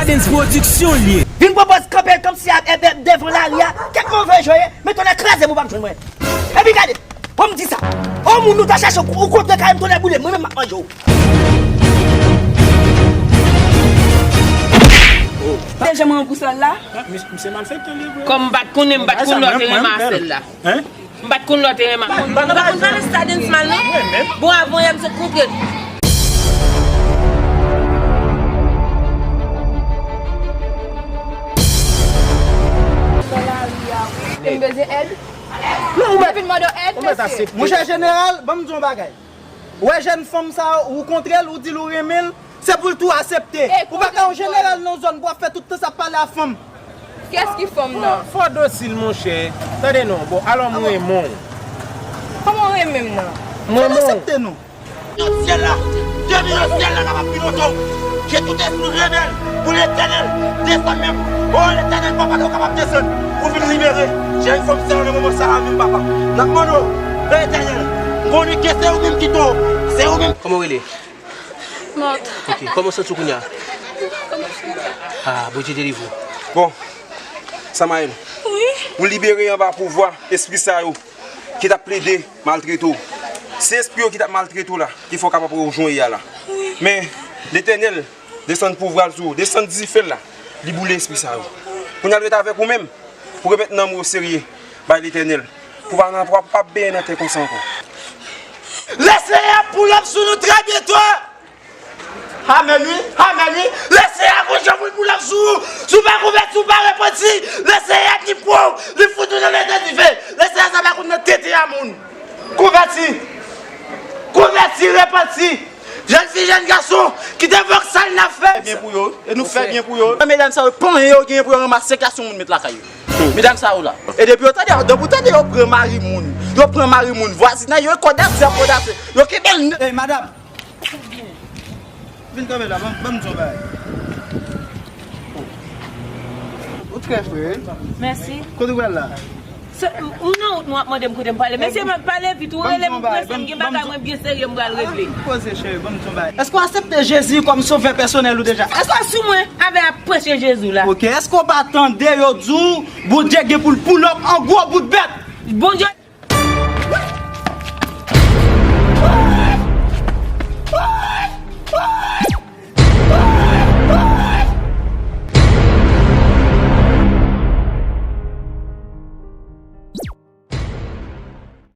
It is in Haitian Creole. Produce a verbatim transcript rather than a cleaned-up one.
Adens Production l ye. Vin pran pòz kanpe kòmsi a, e, e, devan lari a. Kèk move jan ye, men tonnè kraze m ou p ap jwenn mwen. Epi gade, bon m di sa. O moun nou ta chache ou kontre kay m tonnè boule, mwen menm m ap manje w. Deja mwen pou sa la. Misye malfektè li vre. Kòm m pa t konnen, m pa t konn lè w te renmen Marcel la. M pa t konn lè w te renmen. M pa konn pale sa dens mal non. Bon, avan yè m sot kontre l. Nan lari a wi. M bezwen èd. Non, ou mèt. Mwen vin mande w èd, mesye. Monchè jeneral, ban m di w yon bagay. Ou wè jèn fanm sa, ou kontre l, ou di l ou renmen l, se pou l tou aksepte. Ou pa ka yon jeneral nan zòn pou w ap fè tout tan sa ap pale a fanm. Kiyès ki fanm nan? Fò dosil, monchè. Tande non. Bon, alò m renmen w. Kòman w renmen m nan? M renmen w. Fò n aksepte non. Nan syèl la, demen nan syèl la kapab pilot ou. Ke tout espri rebèl pou Letènèl desann menm. O Letènèl, papa, nou kapab desann pou vin libere jèn fanm sa yo nan moman sa a menm, papa. N ap mande w, Letènèl, m konnen ke se ou menm ki tou, se ou menm. Kòman w rele? Mòt. Ok, kòman w santi w kounye a? Ah, Bondye delivre w. Bon, Samael, wi, ou libere anba pouvwa espri sa yo ki t ap plede maltrete w. Se espri yo ki t ap maltrete w la ki fè w kapab wè w jan w ye a la. Wi. Men, Letènèl desann pouvwa l sou ou, desann dife l la, li boule espri sa yo. Kounye a l ret avèk ou menm, pou remèt nanm ou yo serye bay Letènèl, pou pa nan, pou pa, pa benyen nan tè konsa ankò. Leseyè ap pull up sou nou trè byento. Amèn wi, amèn wi. Leseyè ap gon jan pou l pull up sou ou. Si w pa konvèti, si w pa repanti, Leseyè ap ni pran w, li fout ou nan leten dife. Leseyè sa pa konn nan tete a moun. Konvèti. Konvèti, repanti. Jèn fi, jèn gason, kite vòksal n ap fè. Fè byen pou yo. E nou fè byen pou yo. Medam sa yo, panyen yo genyen pou yo ranmase kèk aksyon moun met lakay yo. Medam sa yo la. E depi yo tande, depi yo tande yo pran mari moun. Yo pran mari moun. Vwazinay yo, kòdasye ap kòdasye. Yo kenbe l. Ey, madam. Vin kanpe la, ban, ban m di yon bagay. Ou trè fre, wi. Mèsi. Kote w pral la? Se, ou nan wout nou ap mande m kote m prale. Mesye, m ap pale vit, ou rele m prese, m gen bagay mwen byen serye m pral regle. Poze, cheri, ban m di yon bagay. Èske w aksepte Jezi kòm sovè pèsonèl ou deja? Aswè sou mwen, avè ap preche Jezi la. Ok, èske w pa tande yo di w, Bondye gen pou l pull up an gwo bout bèt? Bondye